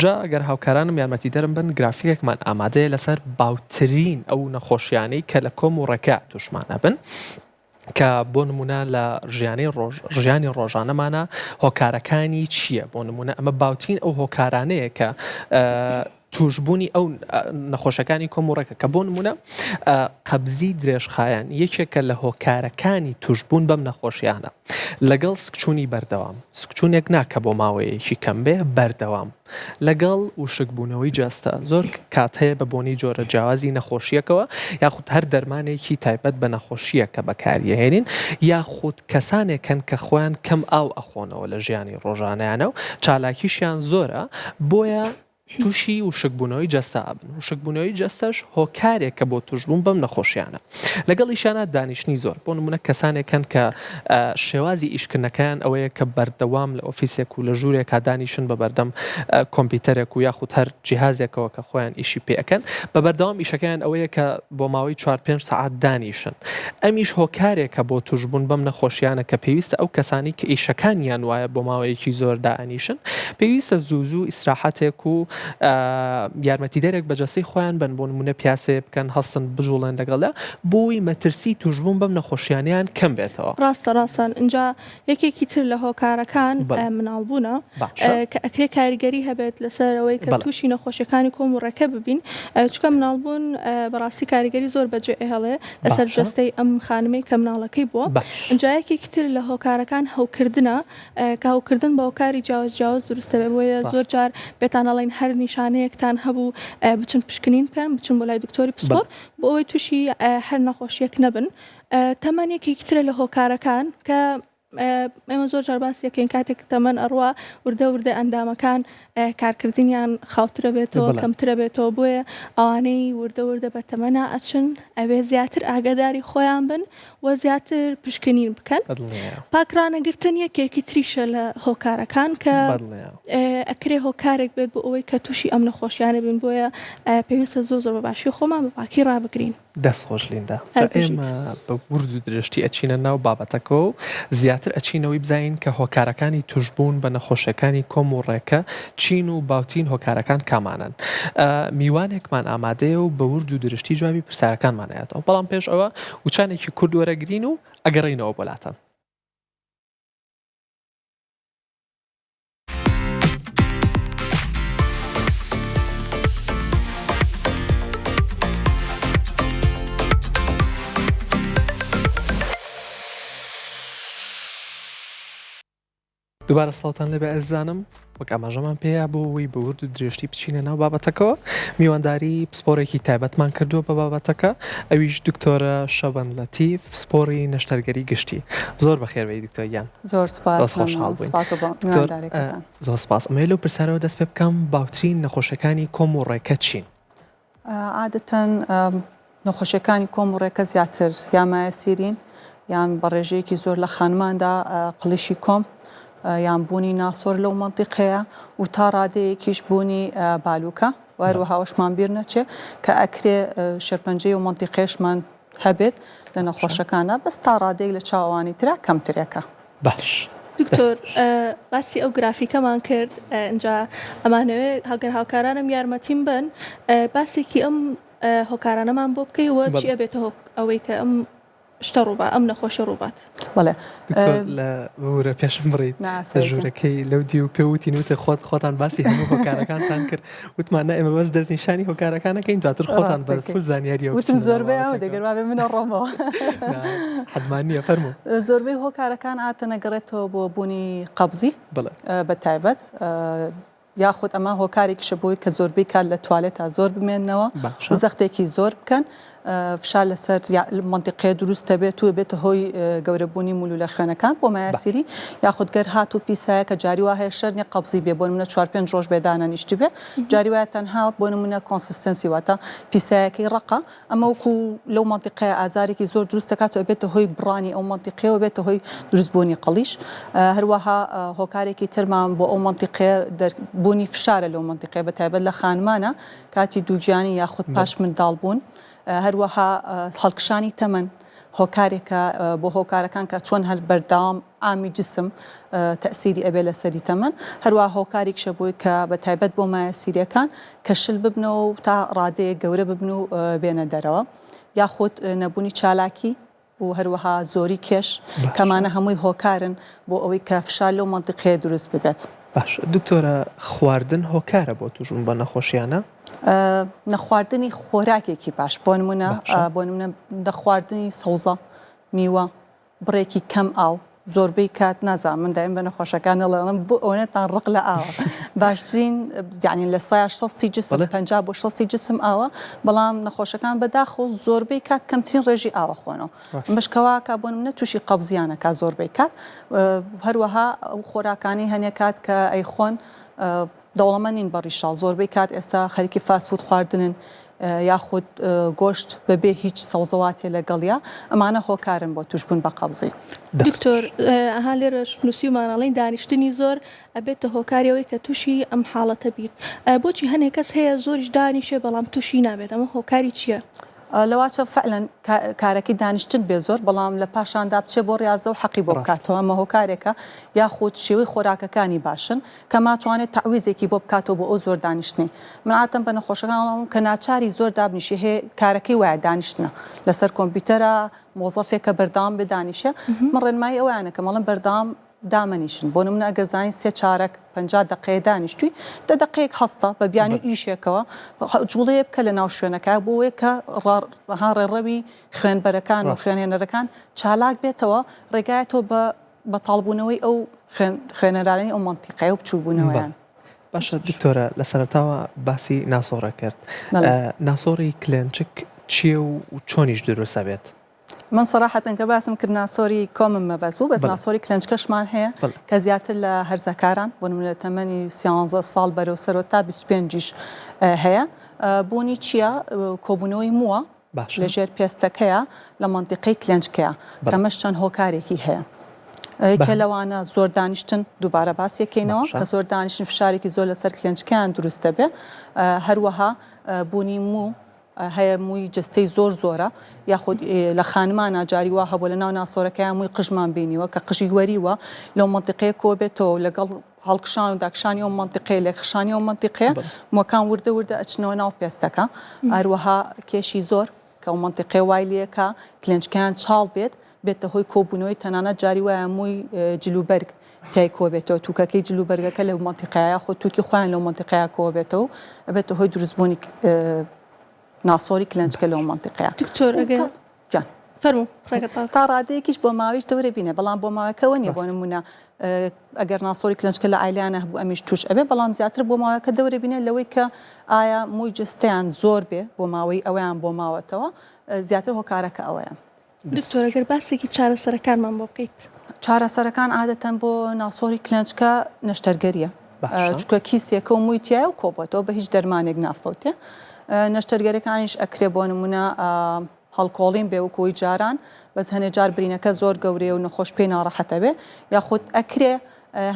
جا گەر هاوکارانم یارمەتیدەرم بن گرافیکێکمان ئامادەیە لەسەر باوترین ئەو نەخۆشیانەی کە لە کۆم و ڕێکە توشمان ئەبن کە بۆ نمونە لە ژیانی ڕۆژ ژیانی ڕۆژانەمانە هۆکارەکانی چییە بۆ نمونە ئەمە باوترین ئەو هۆکارانەیە کە توشببوونی ئەو نەخۆشەکانی کۆم و ڕێکە کە بۆ نمونە قەبزی درێژخایەن یەکێکە لە هۆکارەکانی توشببوون بەم نەخۆشیانە لەگەڵ سکچوونی بەردەوام، سکچوونێک نا کە بۆ ماوەیەکی کەم بێ، بەردەوام، لەگەڵ وشکبوونەوەی جەستە، زۆر کات هەیە بە بۆنەی جۆرە جیاوازی نەخۆشییەکەوە یاخود هەر دەرمانێکی تایبەت بە نەخۆشییەکە بەکاریەهێنین یاخود کەسانێک هەن کە خۆیان کەم ئاو ئەخۆنەوە لە ژیانی ڕۆژانەیانە و چالاکیشیان زۆرە بۆیە تووشی وشکبوونەوەی جەستە ئەبن، وشکبوونەوەی جەستەش هۆکارێکە بۆ تووشبوون بەم نەخۆشیانە. لەگەڵیشیانا دانیشتنی زۆر، بۆ نموونە کەسانێک هەن کە شێوازی ئیشکردنەکەیان ئەوەیە کە بەردەوام لە ئۆفیسێک و لە ژوورێکا دانیشن بە بەردەم کۆمپیوتەرێک و یاخود هەر جیهازێکەوە کە خۆیان ئیشی پێ ئەکەن، بە بەردەوام ئیشەکەیان ئەوەیە کە بۆ ماوەی چوار پێنج سەعات دانیشن. ئەمیش هۆکارێکە بۆ تووشبوون بەم نەخۆشیانە کە پێویستە ئەو کەسانەی کە ئیشەکانیان وایە بۆ ماوەیەکی زۆر دائەنیشن پێویستە زوو زوو ئیسراحەتێک و یارمەتیدەرێک بە جەستەی خۆیان بەن بۆ نمونە پیاسەیە بکەن هەستن بجوڵێن لەگەڵدا بۆی مەترسی تووشبوون بەم نەخۆشیانەیان کەم بێتەوە. ڕاستە ڕاستە ئینجا یەکێکی تر لە هۆکارەکان بەڵێ. مناڵبوونە باشە. کە ئەکرێ کاریگەری هەبێت لەسەر ئەوەی کە بەڵێ. تووشی نەخۆشیەکانی کۆم و ڕێکە ببین چونکە مناڵبوون بەڕاستی کاریگەری زۆر بەجێ ئەهێڵێ لەسەر باشە. جەستەی ئەم خانمەی کە مناڵەکەی بووە باش. ئینجا یەکێکی تر لە هۆکارەکان هەوکردنە کە هەوکردن بە هۆکاری جیاواز جیاواز دروست دەبێت بۆیە زۆر ڕاستە. جار پێتان ئەڵێین هەر نیشانەیەکتان هەبوو بچن پشکنین بکەن بچن بۆ لای دکتۆری بەڵێ. پسپۆر بۆ ئەوەی تووشی هەر نەخۆشیەک نەبن تەمەن یەکێکی ترە لە هۆکارەکان کە. ئێمە زۆر جار باسی ئەکەین کاتێک تەمەن ئەڕوا وردە وردە ئەندامەکان کارکردنیان خاوترە بێتەوە کەمترە بێتەوە بۆیە ئەوانەی وردە وردە بە تەمەنا ئەچن ئەوێ زیاتر ئاگاداری خۆیان بن و زیاتر پشکنین بکەن. پاکڕانەگرتن یەکێکی تریشە لە هۆکارەکان کە ئەکرێ هۆکارێک بێت بۆ ئەوەی کە تووشی ئەم نەخۆشیانە بین بۆیە پێویستە زۆر زۆر بە باشی خۆمان بە پاکی ڕابگرین. دەست خۆش لیندا. جا ئێمە بە ورد و درشتی ئەچینە ناو بابەتەکەوە و زیاتر ئەچینەوەی بزانین کە هۆکارەکانی توشبوون بە نەخۆشیەکانی کۆم و ڕێکە چین و باوترین هۆکارەکان کامانەن. میوانێکمان ئامادەیە و بە ورد و درشتی جوابی پرسیارەکانمان ئەیاتەوە. بەڵام پێش ئەوە وچانێکی کورت وەرەگرین و ئەگەڕێینەوە بۆ لاتان. دووبارە سڵاوتان لێبێ ئەزیزانم وەک ئاماژەمان پێیا بۆ ئەوەی بە ورد و درێژتی بچینە ناو بابەتەکەوە میوانداری پسپۆڕێکی تایبەتمان کردووە بە بابەتەکە ئەویش دکتۆرە شەبەن لەتیف پسپۆڕی نەشتەرگەری گشتی زۆر بەخێربێی دکتۆر گیان. زۆر سپاس زۆر خۆشحاڵ بووین. سپاس بۆ دکتۆر میوانداریەکەتان. زۆر سپاس. ئەمەوێ لەو پرسیارەوە دەست پێ بکەم باوترین نەخۆشیەکانی کۆم و ڕێکە چین؟ عادەتەن نەخۆشیەکانی کۆم و ڕێکە زیاتر یا مایەسیرین یان بە ڕێژەیەکی زۆر لە خانماندا قڵیشی کۆم یان بوونی ناسۆر لەو مەنتیقەیە و تا ڕادەیەکیش بوونی بالوکە و هەروەها ئەوەشمان بیر نەچێ کە ئەکرێ شێرپەنجەی و مەنتیقەیەشمان هەبێت لە نەخۆشەکاندا بەس تا ڕادەیەک لە چاو ئەوانی ترا کەمترێکە. باش دکتۆر باسی ئەو گرافیکەمان کرد ئینجا ئەمانەوێ هەگەر هاوکارانم یارمەتیم بن باسێکی ئەم هۆکارانەمان بۆ بکەی و چی ئەبێتە ئەوەی کە ئەم شتە ڕووبا ئەم نەخۆشی ڕووبات. بەڵێ دکتۆر لە ببورە پێشم بڕیت لە ژوورەکەی لەو دیو پێ وتین وتە خۆت خۆتان باسی هەموو هۆکارەکانتان کرد وتمان نا ئێمە بەس دەستنیشانی هۆکارەکانەکەین دواتر خۆتان بە فول زانیاریەوە وتم زۆربەی ئەوە دەگەر وابێ منە ڕۆمەوە حەدمان نییە فەرموو. زۆربەی هۆکارەکان ئاتەنەگەڕێتەوە بۆ بوونی قەبزی بە تایبەت یاخود ئەمە هۆکارێکیشە بۆی کە زۆربەی کات لە توالێتا زۆر بمێننەوە و زەختێکی زۆر بکەن فشار لەسەر مەنتیقەیە دروست دەبێت و بێتە هۆی گەورەبوونی مولولە خوێنەکان بۆ مایاسیری یاخود گەر هاتوو پیسایە کە جاری وا هەیە شەر نیە قەبزی بێ بۆ نمونە چوار پێنج ڕۆژ بێ دانەنیشتبێ جاری وایە تەنها بۆ نمونە consistency واتە پیسایەکەی ڕەقە ئەمە وەکو لەو مەنتیقەیە ئازارێکی زۆر دروست دەکات و ئەبێتە هۆی بڕانی ئەو مەنتیقەیە و بێتە هۆی دروستبوونی قەڵیش هەروەها هۆکارێکی ترمان بۆ ئەو مەنتیقەیە بوونی فشارە لەو مەنتیقەیە بە تایبەت لە خانمانە کاتی دووگیانی یاخود پاش منداڵ بوون هەروەها هەڵکشانی تەمەن هۆکارێکە بۆ هۆکارەکان کە چۆن هەر بەردەوام عامی جسم تەئسیری ئەبێ لەسەری تەمەن هەروەها هۆکاریکشە بۆی کە بە تایبەت بۆ مایەسیریەکان کە شل ببنەوە و تا ڕادەیەک گەورە ببن و بێنە دەرەوە یاخود نەبوونی چالاکی و هەروەها زۆری کێش کەمانە هەمووی هۆکارن بۆ ئەوەی کە فشار لەو مەنتیقەیە دروست ببێت. باشە دکتۆرە خواردن هۆکارە بۆ توشبوون بە نەخۆشیانە؟ نەخواردنی خۆراکێکی باش بۆ نمونە بۆ نمونە نەخواردنی سەوزە میوە بڕێکی کەم ئاو زۆربەی کات نازانم من دایم بە نەخۆشەکان ئەڵێم بۆ ئەوەنەتان ڕق لە ئاوە باشترین یعنی لە سایە شەستی جسم پەنجا بۆ شەستی جسم ئاوە بەڵام نەخۆشەکان بەداخەوە زۆربەی کات کەمترین ڕێژی ئاوە خۆنەوە ئەمەش کەواکە بۆ نمونە تووشی قەبزیانەکە زۆربەی کات هەروەها ئەو خۆراکانی هەنێ کات کە ئەیخۆن دەوڵەمەند نین بە ڕیشاڵ، زۆربەی کات ئێستا خەریکی fast food خواردنن یاخود گۆشت بەبێ هیچ سەوزەواتێ لەگەڵیا، ئەمانە هۆکارن بۆ توشبوون بە قەبزی. دکتۆر ئەها لێرەش نوسیومانە ئەڵێن دانیشتنی زۆر ئەبێتە هۆکاری ئەوەی کە توشی ئەم حاڵەتە بیت بۆچی هەنێ کەس هەیە زۆریش دانیشێ بەڵام توشی نابێت ئەمە هۆکاری چیە؟ لەواچە فعلەن کارەکەی دانیشتن بێ زۆر بەڵام لە پاشاندا بچێ بۆ ڕیازە و حەقی بۆ بکاتەوە ئەمە هۆکارێکە یاخود شێوەی خۆراکەکانی باشن کە ماتوانێت تەعویزێکی بۆ بکاتەوە بۆ ئەو زۆر دانیشتنەی من عادەتەن بە نەخۆشەکان ئەڵێم کە ناچاری زۆر دابنیشی هەیە کارەکەی وایە دانیشتنە لەسەر کۆمپیوتەرە مۆزەفێکە بەردەوام بێ دانیشێ من ڕێنمایی ئەویانەکەم ئەڵێم بەردەوام دامەنیشن بۆ نمونە ئەگەر زانی سێ چارەک 50 دقەیە دانیشتووی دە دقەیەک هەستە بە بیانوی ئیشێکەوە جوڵەیە بکە لە ناو شوێنەکە بۆ ئەوەی کە ڕەها ڕێڕەوی خوێنبەرەکان و خوێنهێنەرەکان چالاک بێتەوە ڕێگایەتەوە بە بەتاڵبوونەوەی ئەو خوێنەرانەی ئەو مەنتیقەیە و بچووکبوونەوەیان. باشە دکتۆرە لە سەرەتاوە باسی ناسۆڕە کرد ناسۆڕی کلێنچک چییە و چۆنیش دروست ئەبێت؟ من سەراحەتەن کە باسم کرد ناسۆری کۆمم مەبەست بوو بەس ناسۆری کلەنجکەشمان هەیە کە زیاتر لە هەرزەکاران بۆ نمونە لە تەمەنی سیانزە ساڵ بەرەو سەرەوە تا 25 یش هەیە بوونی چییە کۆبوونەوەی مووە لە ژێر پێستەکەیە لە مەنتیقەی کلەنجکەیە کەمەش چەند هۆکارێکی هەیە کە لەوانە زۆر دانیشتن دووبارە باسیەکەینەوە کە زۆر دانیشتن فشارێکی زۆر لەسەر کلەنجکەیان دروست دەبێ هەروەها بوونی موو هەیە مووی جەستەی زۆر زۆرە یاخود لە خانمانا جاری وا هەبووە لە ناو ناسۆرەکەیان مووی قژمان بینیوە کە قژی وەریوە لەو مەنتیقەیە کۆ بێتەوە لەگەڵ هەڵکشان و داکشانی ئەو مەنتیقەیە لێکخشانی ئەو مەنتیقەیە مووەکان وردە وردە ئەچنەوە ناو پێستەکە هەروەها کێشی زۆر کە ئەو مەنتیقەیە وای لێکا کلێنچکەیان چاڵ بێت بێتە هۆی کۆبوونەوەی تەنانەت جاری وایە مووی جلوبەرگ تیای کۆبێتەوە توکەکەی جلوبەرگەکە لەو مەنتیقەیە یاخود توکی خۆیان لەو مەنتیقەیە کۆبێتەوە ئەبێتە هۆی دروستبوونی ناسۆری کلەنچکە لەو مەنتیقەیە. دکتۆر ئەگەر جان فەرموو قسەکە تەواو تا ڕادەیەکیش بۆ ماوەیش دەورە بینێ بەڵام بۆ ماوەکەوە نیە بۆ نمونە ئەگەر ناسۆری کلەنچکە لە ئایلیانە هەبوو ئەمیش توش ئەبێ بەڵام زیاتر بۆ ماوەکە دەورە بینێ لەوەی کە ئایا مووی جەستەیان زۆر بێ بۆ ماوەی ئەویان بۆ ماوەتەوە زیاتر هۆکارەکە ئەوەیە. دکتۆر ئەگەر باسێکی چارەسەرەکانمان بۆ بکەیت. چارەسەرەکان عادەتەن بۆ ناسۆری کلەنچکە نەشتەرگەریە چونکە کیسێکە و مووی تایە و کۆبۆتەوە بە هیچ دەرمانێک نافەوتێ نەشتەرگەرەکانیش ئەکرێ بۆ نمونە هەڵکۆڵین بێ وەکوی جاران بەس هەنێ جار برینەکە زۆر گەورەیە و نەخۆش پێی ناڕەحەتە بێ یاخود ئەکرێ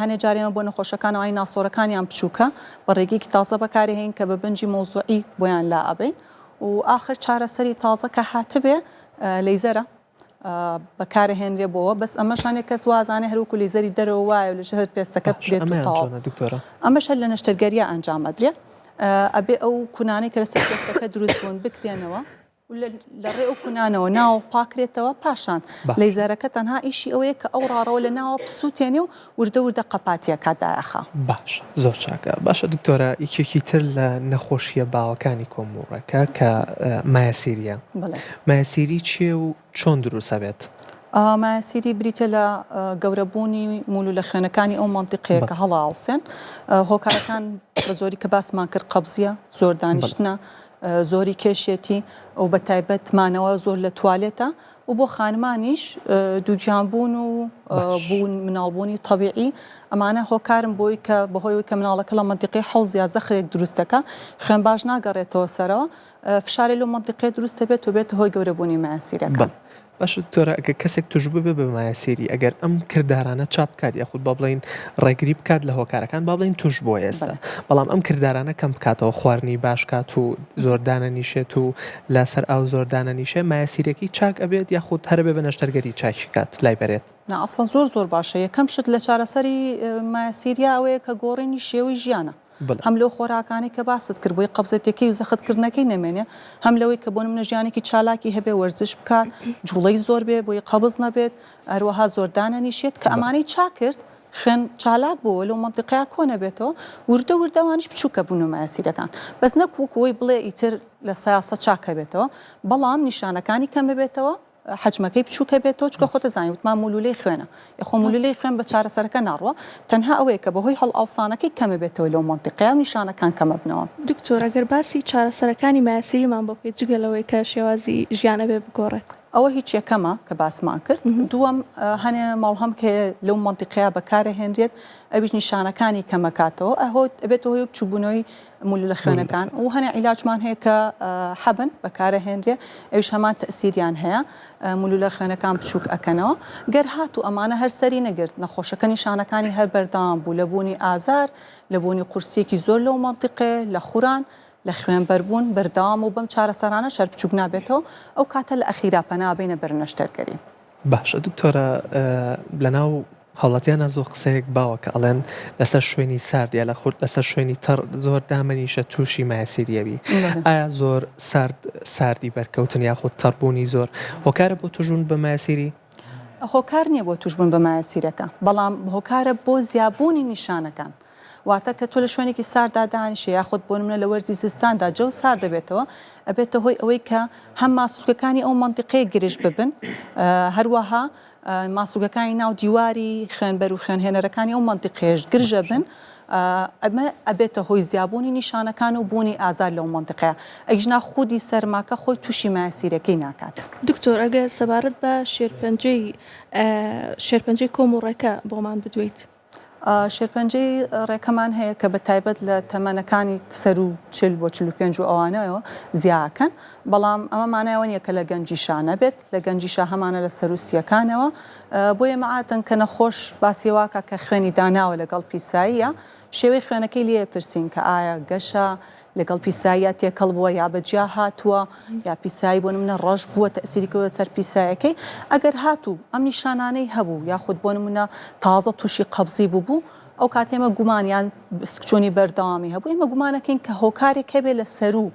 هەنێ جار ئێمە بۆ نەخۆشەکان ئەوانی ناسۆرەکانیان بچووکە بە ڕێگەیەکی تازە بەکارهێین کە بە بنجی مەوزوعی بۆیان لا ئەبەین و ئاخر چارەسەری تازە کە هاتبێ لەیزەرە بەکارەهێنرێ بۆوە بەس ئەمەش هەنێک کەس وازانێ هەروەکو لەیزەری دەرەوە وایە و لەسەر پێستەکە بکرێت و تەواو ئەمەش هەر لە نەشتەرگەریە ئەنجام ئەدرێ ئەبێ ئەو کونانەی کە لەسەر پێستەکە دروست بوون بکرێنەوە و لە ڕێ ئەو کونانەوە ناوە پاکرێتەوە پاشان لەیزەرەکە تەنها ئیشی ئەوەیە کە ئەو ڕاڕەوە لە ناوە بسووتێنێ و وردە وردە قەپاتیەکە دایەخا. باشە زۆر چاکە باشە دکتۆرە یەکێکی تر لە نەخۆشیە باوەکانی کۆموڕەکە کە مایەسیریە مایەسیری چیە و چۆن دروست ئەبێت؟ مایەسیری بریتە لە گەورەبوونی مولولە خوێنەکانی ئەو مەنتیقەیە کە هەڵاوسێن هۆکارەکان بە زۆری کە باسمان کرد قەبزیە زۆر دانیشتنە زۆری کێشێتی و بە تایبەت مانەوە زۆر لە توالێتە و بۆ خانمانیش دووگیان بوون و بوون مناڵبوونی تەبیعی ئەمانە هۆکارن بۆی کە بەهۆی کە مناڵەکە لە مەنتیقەی حەوز یا زەخرێک دروست دەکا خوێن باش ناگەڕێتەوە سەرەوە فشارێ لەو مەنتیقەیە دروست دەبێت و بێتە هۆی گەورەبوونی مایەسیرەکان. باشە دکتۆرە ئەگەر کەسێک توش ببێ بە مایەسیری ئەگەر ئەم کردارانە چاپ بکات یاخود با بڵێین ڕێگری بکات لە هۆکارەکان با بڵێین توش بووە ئێستا بەڵام ئەم کردارانە کەم بکاتەوە خواردنی باش کات و زۆر دانەنیشێت و لەسەر ئاو زۆر دانەنیشێ مایەسیرەکەی چاک ئەبێت یاخود هەر ئەبێ بە نەشتەرگەری چاکی کات لای بەرێت؟ نا ئەسڵەن زۆر زۆر باشە یەکەم شت لە چارەسەری مایەسیریا ئەوەیە کە گۆڕینی شێوەی ژیانە هەم لەو خۆراکانەی کە باست کرد بۆی قەبزێتیەکەی و زەخت کردنەکەی نەمێنێ هەم لەوەی کە بۆ نمونە ژیانێکی چالاکی هەبێ وەرزش بکات جوڵەی زۆر بێ بۆی قەبز نەبێت هەروەها زۆر دانەنیشێت کە ئەمانەی چاک کرد خوێن چالاک بۆوە لەو مەنتیقەیا کۆ نەبێتەوە وردە وردە ئەوانیش بچووکە بوون و مایەسیرەکان بەس نەک وەکو ئەوەی بڵێ ئیتر لە سەیاسە چاک ئەبێتەوە بەڵام نیشانەکانی کەم ئەبێتەوە حەجمەکەی بچووک ئەبێتەوە چونکە خۆت ئەزانی وتمان مولولەی خوێنە یخۆ مولولەی خوێن بە چارەسەرەکە ناڕوا تەنها ئەوەیە کە بەهۆی هەڵئاوسانەکەی کەم ئەبێتەوە لەو مەنتیقەیا و نیشانەکان کەم ئەبنەوە. دکتۆر ئەگەر باسی چارەسەرەکانی مایەسیریمان بۆ بکەیت جگە لەوەی کە شێوازی ژیان ئەبێ بگۆڕێت. ئەوە هیچ یەکەمە کە باسمان کرد دووەم هەنێ مەڵهەم کە لەو مەنتیقەیە بەکارەهێنرێت ئەویش نیشانەکانی کەمەکاتەوە ئەهۆ ئەبێتە هۆی بچووبوونەوەی مولولە خوێنەکان و هەنێ عیلاجمان هەیە کە حەبن بەکارەهێنرێ ئەویش هەمان تەسیریان هەیە مولولە خوێنەکان بچووک ئەکەنەوە گەر هاتوو ئەمانە هەر سەری نەگرت نەخۆشەکە نیشانەکانی هەر بەردەوام بوو لە بوونی ئازار لە بوونی قورسیەکی زۆر لەو مەنتیقەیە لە خوران لە خوێنبەربوون بەردەوامە و بەم چارەسەرانەش هەر بچووک نابێتەوە، ئەو کاتە لە ئەخیرا پەنا بەینە بەر نەشتەرگەری. باشە دکتۆرە لەناو هاوڵاتیانا زۆر قسەیەک باوە کە ئەڵێن لەسەر شوێنی سارد یا لە خورد لەسەر شوێنی تەڕ زۆر دامەنیشە تووشی مایەسیری ئەبی ئایا زۆر سارد ساردی بەرکەوتن یاخود تەڕبوونی زۆر هۆکارە بۆ توشبوون بە مایەسیری؟ هۆکار نییە بۆ توشبوون بە مایەسیرەکە بەڵام هۆکارە بۆ زیابوونی نیشانەکان. واتە کە تۆ لە شوێنێکی سارددا دانیشی یاخود بۆ نمونە لە وەرزی زستاندا جەو سارد دەبێتەوە ئەبێتە هۆی ئەوەی کە هەم ماسولکەکانی ئەو مەنتیقەیە گرژ ببن هەروەها ماسولکەکانی ناو دیواری خوێنبەر و خوێنهێنەرەکانی ئەو مەنتیقەیەش گرژە بن. ئەمە ئەبێتە هۆی زیابوونی نیشانەکان و بوونی ئازار لەو مەنتیقەیە ئەگینا خودی سەرماکە خۆی تووشی مایەسیرەکەی ناکات. دکتۆر ئەگەر سەبارەت بە شێرپەنجەی شێرپەنجەی کۆم و ڕێکە بۆمان بدوێیت؟ شێرپەنجەی ڕێکەمان هەیە کە بە تایبەت لە تەمەنەکانی سەروو 40 بۆ 45 و ئەوانەوە زیاکەن بەڵام ئەمە مانای ئەوە نییە کە لە گەنجیشا نەبێت لە گەنجیشا هەمانە لە سەروو سییەکانەوە بۆیە مەعاتەن کە نەخۆش باسی واکا کە خوێنی داناوە لەگەڵ پیساییە شێوەی خوێنەکەی لێ پرسین کە ئایا گەشە لەگەڵ پیساییە تێکەڵ بووە یا بە جیا هاتووە یا پیسایی بۆ نمونە ڕەش بووە تەئسیری کردووە سەر پیسایەکەی ئەگەر هاتوو ئەم نیشانانەی هەبوو یاخود بۆ نمونە تازە تووشی قەبزی بووبوو ئەو کاتێ ئێمە گومان یان سکچوونی بەردەوامی هەبوو ئێمە گومانەکەین کە هۆکارێک هەبێ لە سەروو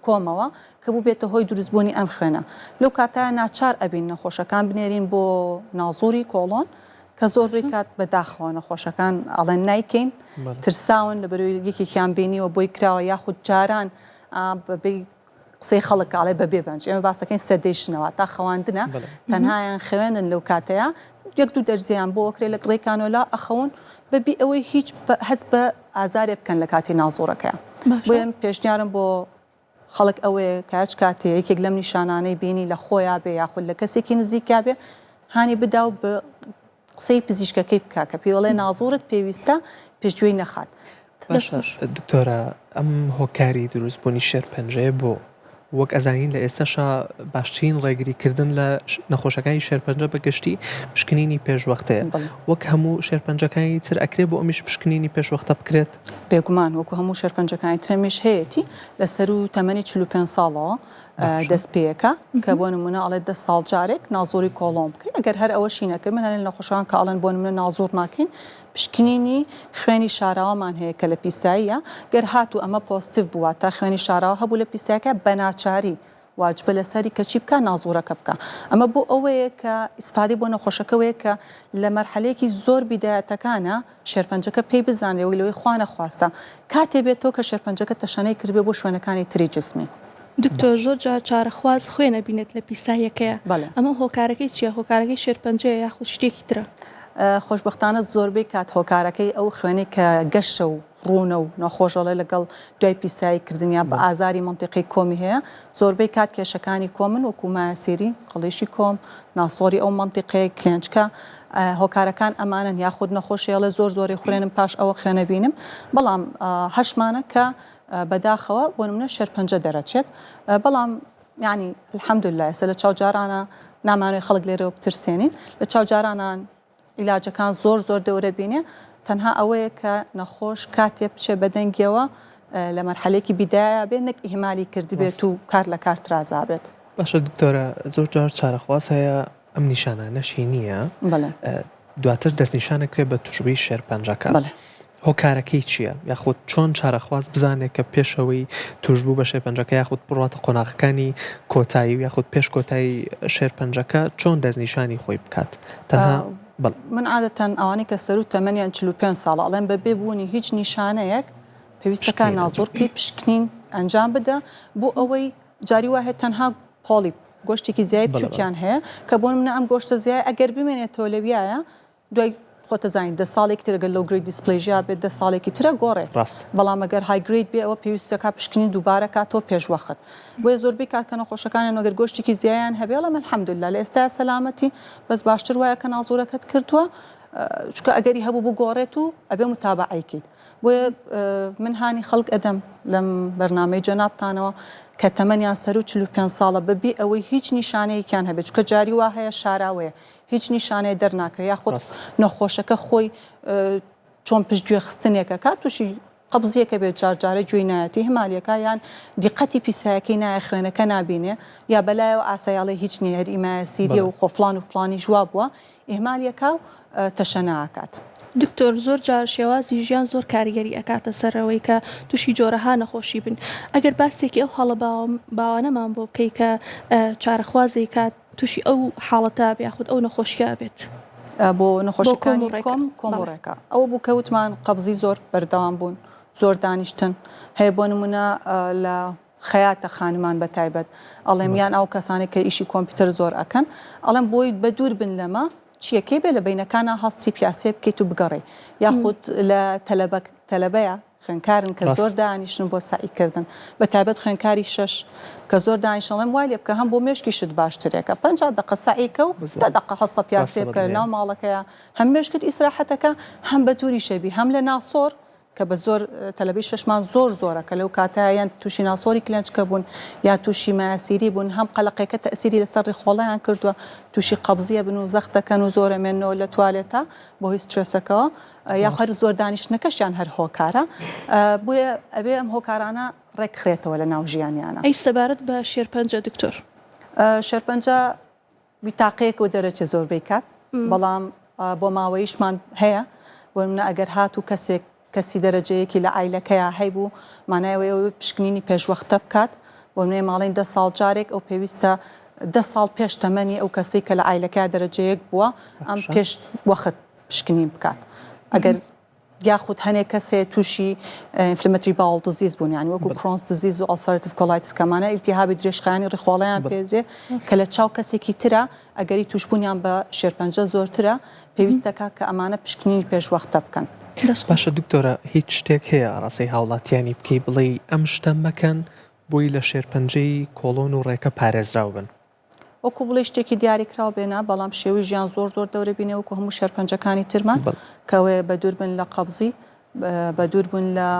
کۆمەوە کە بووبێتە هۆی دروستبوونی ئەم خوێنە لەو کاتە ناچار ئەبین نەخۆشەکان بنێرین بۆ نازوری کۆڵۆن کە زۆربەی کات بە داخەوە نەخۆشەکان ئەڵێن نایکەین ترساون لە بەرەوەی یەکێکیان بینیوە بۆی کراوە یاخود جاران بەبێ قسەی خەڵک ئاڵێ بە بێ بەنج ئێمە باسەکەین سەدەی شنەوە تا خەواندنە تەنهایان خوێنن لەو کاتەیە یەک دوو دەرزیان بۆ ئەکرێ لە ڕێی کانۆلا ئەخەون بەبێ ئەوەی هیچ هەست بە ئازارێ بکەن لە کاتی نازۆرەکەیان بۆیە پێشنیارم بۆ خەڵک ئەوەیە کە هەچ کاتێ یەکێک لەم نیشانانەی بینی لە خۆیا بێ یاخود لە کەسێکی نزیکیا بێ هانی بدا و بە قسەی پزیشکەکەی بکا کە پێی ئەڵێ نازۆرت پێویستە پشتگوێی نەخات. باشە دکتۆرە ئەم هۆکاری دروستبوونی شێرپەنجەیە بۆ؟ وەک ئەزانین لە ئێستاشا باشترین ڕێگری کردن لە نەخۆشەکانی شێرپەنجە بە گشتی پشکنینی پێشوەختەیە وەک هەموو شێرپەنجەکانی تر ئەکرێ بۆ ئەمیش پشکنینی پێشوەختە بکرێت؟ بێگومان وەکو هەموو شێرپەنجەکانی تر ئەمیش هەیەتی لە سەروو تەمەنی 45 ساڵەوە دەست پێیەکا کە بۆ نمونە ئەڵێ دە ساڵ جارێک نازۆری کۆڵۆن بکەی ئەگەر هەر ئەوەشی نەکرد من هەرێ نەخۆشان کە ئەڵێن بۆ نمونە نازۆر ناکەین پشکنینی خوێنی شاراوەمان هەیە کە لە پیساییە، گەر هاتوو ئەمە positive بوو واتە خوێنی شاراوە هەبوو لە پیسایەکە بەناچاری واجبە لەسەری کە چی بکا نازوورەکە بکا ئەمە بۆ ئەوەیە کە ئیسفادەی بۆ نەخۆشەکە وەیە کە لە مەرحەلەیەکی زۆر بیدایەتەکانە شێرپەنجەکە پێی بزانرێ وەک لەوەی خوا نەخواستە کاتێ بێتەوە کە شێرپەنجەکە تەشەنەی کردبێ بۆ شوێنەکانی تری جسمی. دکتۆر زۆر جار چارەخواز خوێن ئەبینێت لە پیساییەکەیا ئەمە هۆکارەکەی چیە هۆکارەکەی شێرپەنجەیە یاخود شتێکی ترە؟ خۆشبەختانە زۆربەی کات هۆکارەکەی ئەو خوێنەی کە گەشە و ڕوونە و نەخۆش ئەڵێ لەگەڵ دوای پیسایی کردن یا بە ئازاری مەنتیقەی کۆمی هەیە زۆربەی کات کێشەکانی کۆمن وەکو مایەسیری قڵیشی کۆم ناسۆری ئەو مەنتیقەیە کلێنچکە هۆکارەکان ئەمانەن یاخود نەخۆشی ئەڵێ زۆر زۆری خورێنم پاش ئەوە خوێنە بینم بەڵام هەشمانە کە بەداخەوە بۆ نمونە شێرپەنجە دەرەچێت بەڵام یانی الحمدللە ئێستا لە چاو جارانە نامانەوێت خەڵک لێرەوە بترسێنین لە چاو جارانان عیلاجەکان زۆر زۆر دەورە بینێ تەنها ئەوەیە کە نەخۆش کاتێ بچێ بەدەنگیەوە لە مەرحەلێکی بیدایە بێ نەک ئیهمالی کردبێت و کار لە کار ترازابێت. باشە دکتۆرە زۆر جار چارەخواز هەیە ئەم نیشانانەشی نییە دواتر دەستنیشانەکرێت بە توشبووی شێرپەنجەکە هۆکارەکەی چییە یاخود چۆن چارەخواز بزانێت کە پێشەوەی توشبوو بە شێرپەنجەکە یاخود بڕاتە قۆناغەکانی کۆتایی و یاخود پێش کۆتایی شێرپەنجەکە چۆن دەستنیشانی خۆی بکات تەنها بەڵێ. من عادەتەن ئەوانەی کە سەروو تەمەنیان 45 ساڵە ئەڵێم بەبێ بوونی هیچ نیشانەیەک پێویستەکە نازۆرکەی پشکنین ئەنجام بدە بۆ ئەوەی جاری وا هەیە تەنها polyp گۆشتێکی زیای بچووکیان هەیە کە بۆ نمونە ئەم گۆشتە زیای ئەگەر بمێنێتەوە لەویایە دوای خۆتە زانیت دە ساڵێکی تر گەر low grade dysplasia بێت دە ساڵێکی ترە گۆڕێ ڕاست بەڵام ئەگەر high grade بێ ئەوە پێویستەکە پشکنین دووبارە کاتەوە پێش وەخت بۆیە زۆربەی کات کە نەخۆشەکانیان ئەگەر گۆشتێکی زیایان هەبێ ئەڵێم الحمدللە لە ئێستایا سەلامەتی بەس باشتر وایە کە نازۆرەکەت کردووە چونکە ئەگەری هەبوو بگۆڕێت و ئەبێ متابەعەی کەیت بۆیە من هانی خەڵک ئەدەم لەم بەرنامەی جەنابتانەوە کە تەمەنیان سەروو 45 ساڵە بەبێ ئەوەی هیچ نیشانەیەکیان هەبێت چونکە جاری وا هەیە شاراوەیە هیچ نیشانەیە دەرناکەوێت یاخود نەخۆشەکە خۆی چۆن پشتگوێ خستنێکە کا تووشی قەبزیەکە بێت جار جارە گوێی نایەتی هەمالیەکە یان دیقەتی پیسایەکەی نایە خوێنەکە نابینێ یا بەلایەوە ئاسایاڵێ هیچ نییە هەر ئیمایە سیریە و خۆفلان و فلانیش وا بووە ئیهمالیەکا و تەشەنە ئەکات. دکتۆر زۆر جار شێوازی ژیان زۆر کاریگەری ئەکاتە سەر ئەوەی کە توشی جۆرەها نەخۆشی بن ئەگەر باسێکی ئەو هەڵە باوانەمان بۆ بکەی کە چارەخواز ئەیکات توشی ئەو حاڵەتە بێ یاخود ئەو نەخۆشیە ئەبێت. بۆ نەخۆشیەکانی کۆم کۆم و ڕێکە ئەوە بوو کە وتمان قەبزی زۆر بەردەوام بوون زۆر دانیشتن هەیە بۆ نمونە لە خەیاتە خانمان بە تایبەت ئەڵێم یان ئەو کەسانێک کە ئیشی کۆمپیوتەر زۆر ئەکەن ئەڵێم بۆی بە دوور بن لەمە. چیەکەی بێ لە بەینەکانا هەستی پیاسەیە بکەیت و بگەڕێی یاخود لە تەلەبە تەلەبەیە خوێنکارن کە زۆر دانیشن بۆ سەعی کردن بە تایبەت خوێنکاری شەش کە زۆر دانیشن ئەڵێم وای لێ بکە هەم بۆ مێشکیشت باشترێکە 50 دەقە سەعی کە و دە دەقە هەستە پیاسەیە بکە ناو ماڵەکەیا هەم مێشکت ئیسراحەتەکە هەم بە دووریشە بی هەم لە ناسۆر کە بە زۆر تەلەبەی شەشمان زۆر زۆرە کە لەو کاتە یان تووشی ناسۆری کلێنچکە بوون یان تووشی مایەسیری بوون هەم قەلەقێکە تەئسیری لەسەر ڕیخۆڵەیان کردووە تووشی قەبزیە بن و زەخت دەکەن و زۆر ئەمێننەوە لە توالێتە بەهۆی سترێسەکەوە یاخۆ هەر زۆر دانیشتنەکەشیان هەر هۆکارە بۆیە ئەبێ ئەم هۆکارانە ڕێکخرێتەوە لە ناو ژیانیانە. ئەی سەبارەت بە شێرپەنجە دکتۆر؟ شێرپەنجە بیتاقەیەک و دەرەچێ زۆربەی کات بەڵام بۆ ماوەیشمان هەیە بۆ نمونە ئەگەر هاتوو کەسێک کەسی دەرەجەیەکی لە عایلەکەیا هەیبوو مانای ئەوەیە ئەوەی پشکنینی پێشوەختە بکات بۆ نمونە ئێمە ئەڵێین دە ساڵ جارێک ئەو پێویستە دە ساڵ پێش تەمەنی ئەو کەسەی کە لە عایلەکەیا دەرەجەیەک بووە ئەم پێش وەخت پشکنین بکات ئەگەر یاخود هەنێک کەس هەیە تووشی inflammatory bowel disease بوون یانی وەکو Crohn's disease و ulcerative colitis کەمانە ئیلتیهابی درێژخایەنی ڕیخۆڵەیان پێدرێ کە لە چاو کەسێکی ترە ئەگەری تووشبوونیان بە شێرپەنجە زۆرترە پێویست دەکات کە ئەمانە پشکنینی پێشوەختە بکەن. باشە دکتۆرە هیچ شتێک هەیە ئاڕاستەی هاوڵاتیانی بکەی بڵێی ئەم شتە مەکەن بۆی لە شێرپەنجەی کۆڵۆن و ڕێکە پارێزراو بن؟ وەکو بڵێی شتێکی دیاریکراو بێ نا، بەڵام شێوەی ژیان زۆر زۆر دەورە بینێ وەکو هەموو شێرپەنجەکانی ترمان کە ئەوەیە بەدوور بن لە قەبزی، بەدوور بن لە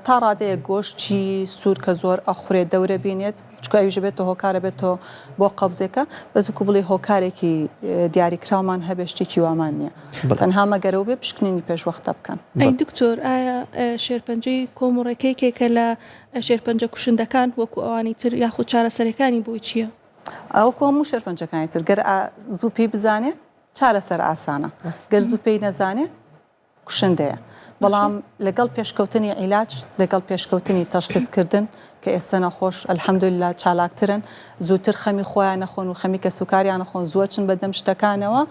تا ڕادەیەک گۆشتی سوور کە زۆر ئەخورێ دەورە بینێت، چونکە ئەویش ئەبێتە هۆکار ئەبێتەوە بۆ قەبزێکە، بەس وەکو بڵێی هۆکارێکی دیاریکراومان هەبێ شتێکی وامان نییە تەنها مەگەر ئەوە بێ پشکنینی پێشوەختە بکەن. ئەی دکتۆر ئایا شێرپەنجەی کۆم و ڕێکە یەکێکە لە شێرپەنجە کوشندەکان وەکو ئەوانی تر یاخود چارەسەرەکانی بۆی چییە؟ وەکو هەموو شێرپەنجەکانی تر گەر زوو پێی بزانێ چارەسەر ئاسانە گەر زوو پێی نەزانێ کوشندەیە بەڵام لەگەڵ پێشکەوتنی عیلاج لەگەڵ پێشکەوتنی تەشخیصکردن کە ئێستا نەخۆش الحمدللە چالاکترن زووتر خەمی خۆیان نەخۆن و خەمی کەسوکاریان نەخۆن زووە چن بەدەم شتەکانەوە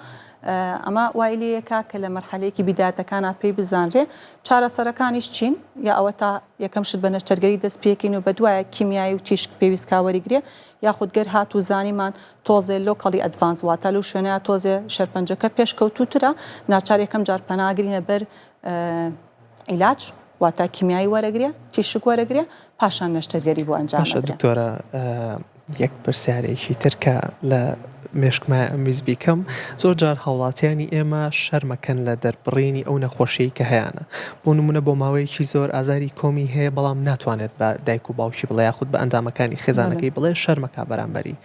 ئەمە وای لێیەکا کە لە مەرحەلەیەکی بیدایەتەکانا پێی بزانرێ. چارەسەرەکانیش چین؟ یا ئەوەتا یەکەم شت بە نەشتەرگەری دەست پێکەین و بەدوایە کیمیایی و تیشک پێویست کا وەریگرێ، یاخود گەر هاتوو زانیمان تۆزێ locally advanced واتە لەو شوێنەیا تۆزێ شێرپەنجەکە پێشکەوتووترە ناچار یەکەم جار پەناگرینە بەر عیلاج واتە کیمیایی وەرەگرێ، تیشک وەرەگرێ، پاشان نەشتەرگەری بۆ ئەنجام باشە ئەدرێ. دکتۆرە یەک پرسیارێکی تر کە لە مێشکمایە ئەمویست بیکەم زۆر جار هاوڵاتیانی ئێمە شەرمەکەن لە دەربڕینی ئەو نەخۆشیەی کە هەیانە بۆ نمونە بۆ ماوەیەکی زۆر ئازاری کۆمی هەیە بەڵام ناتوانێت بە دایک و باوکی بڵێ یاخود بە ئەندامەکانی خێزانەکەی بڵێ شەرمەکا بەرامبەری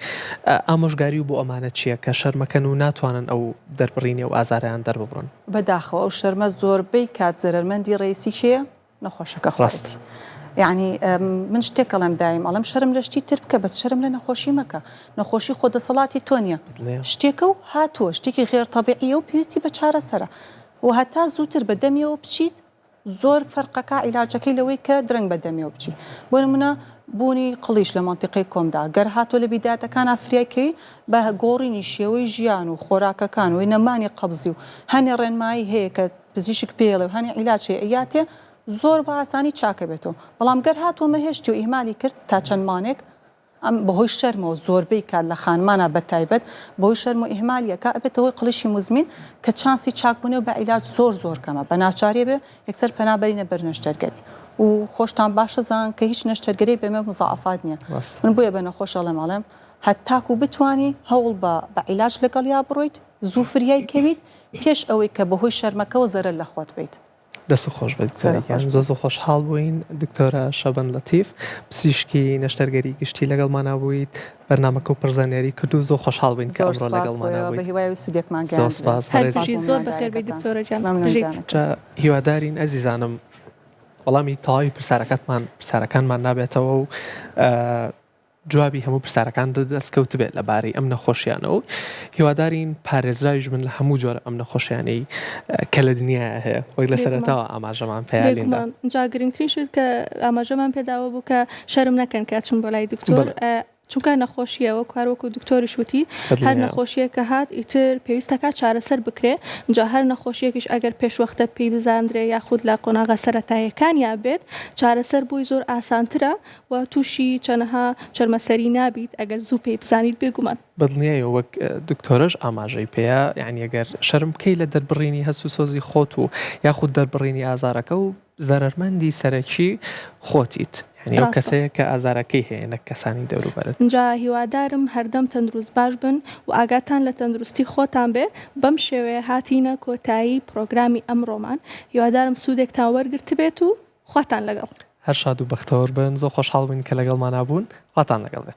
ئامۆژگاری و بۆ ئەمانە چییە کە شەرمەکەن و ناتوانن ئەو دەربڕینی ئەو ئازارەیان دەرببڕن؟ بەداخەوە ئەو شەرمە زۆربەی کات زەرەرمەندی ڕەئیسی کێیە؟ نەخۆشەکە خۆیەتی یەعنی من شتێک ئەڵێم دایم ئەڵێم شەرم لە شتی تر بکە بەس شەرم لە نەخۆشی مەکە نەخۆشی خۆ دەسەڵاتی تۆ نییە شتێکە و هاتووە شتێکی غێر تەبیعیە و پێویستی بە چارەسەرە و هەتا زووتر بە دەمیەوە بچیت زۆر فەرقەکە عیلاجەکەی لەوەی کە درەنگ بە دەمیەوە بچی بۆ نمونە بوونی قڵیش لە مەنتیقەی کۆمدا گەر هاتووە لە بیدایەتەکانا فریای کەوی بە گۆڕینی شێوەی ژیان و خۆراکەکان و نەمانی قەبزی و هەنێ ڕێنمایی هەیە کە پزیشک پێی ئەڵێ و هەنێ عیلاج هەیە ئەیاتێ زۆر بە ئاسانی چاکەبێتەوە بەڵام گەر هاتوو ئەمە هێشتی و ئیهمالی کرد تا چەند مانێک ئەم بەهۆی شەرمەوە زۆربەی کات لە خانمانا بە تایبەت بەهۆی شەرم و ئیهمالیەکە ئەبێتە هۆی قڵیشی موزمین کە چانسی چاکبوونەوە بە عیلاج زۆر زۆر کەمە بە ناچاری ئەبێ یەکسەر پەنا بەرینە بەر نەشتەرگەری و خۆشتان باشە زان کە هیچ نەشتەرگەریەک بەمێ مزاعەفات نییە من بۆیە بە نەخۆش ئەڵێم ئەڵێم هەتاکو بتوانی هەوڵ بە بە عیلاج لەگەڵیا بڕۆیت زوو فریای کەویت پێش ئەوەی کە بەهۆی شەرمەکەوە زەرەر لە خۆت بەیت. دەست خۆش بێت دکتۆرە گیان زۆر زۆر خۆشحاڵ بووین دکتۆرە شەبەن لەتیف پزیشکی نەشتەرگەری گشتی لەگەڵمانا بوویت بەرنامەکە و پڕ زانیاری کرد و زۆر خۆشحاڵ بووین کە زۆر ئەمڕۆ سپاس لەگەڵمانا بۆ ئێوە بوویت بە هیوای ئەوەی سوودێکمان زۆر گەیاندبێ سپاس هەر بەڕێزیش بژیت سپاس بۆ زۆر بەخێر بێی میوانداریەکەتان دکتۆرە گیان مەمنون بژیت. گیانەکەم. جا هیوادارین ئەزیزانم وەڵامی تەواوی پرسیارەکەتمان پرسیارەکانمان نابێتەوە و جوابی هەموو پرسیارەکان دەست کەوتبێت لەبارەی ئەم نەخۆشیانە و هیوادارین پارێزراویش بن لە هەموو جۆرە ئەم نەخۆشیانەی کە لە دنیایا هەیە وەک لە سەرەتاوە ئاماژەمان پێیا لیندا. بێگومان جا گرنگترین شت کە ئاماژەمان پێداوە بوو کە شەرم نەکەن کە ئەچن بۆ لای دکتۆر. چونکە نەخۆشیە وەکو هەر وەکو دکتۆریش وتی هەر نەخۆشیەک کە هات ئیتر پێویستەکات چارەسەر بکرێ جا هەر نەخۆشیەکیش ئەگەر پێشوەختە پێی بزاندرێ یاخود لە قۆناغە سەرەتاییەکانیا بێت چارەسەر بۆی زۆر ئاسانترە و تووشی چەنەها چەرمەسەری نابیت ئەگەر زوو پێی بزانیت بێگومان. بەدڵنیایەوە وەک دکتۆرەش ئاماژەی پێیە یانی ئەگەر شەرم بکەی لە دەربڕینی هەست و سۆزی خۆت و یاخود دەربڕینی ئازارەکە و زەرەرمەندی سەرەکی خۆتیت یانی ئەو کەسەیە کە ئازارەکەی هەیە نەک کەسانی دەوروبەرت. جا هیوادارم هەردەم تەندروست باش بن و ئاگاتان لە تەندروستی خۆتان بێ بەم شێوەیە هاتینە کۆتایی پڕۆگرامی ئەمڕۆمان هیوادارم سوودێکتان وەرگرتبێت و خواتان لەگەڵ. هەر شاد و بەختەوەر بن زۆر خۆشحاڵ بووین کە لەگەڵمانا بوون خواتان لەگەڵ بێ.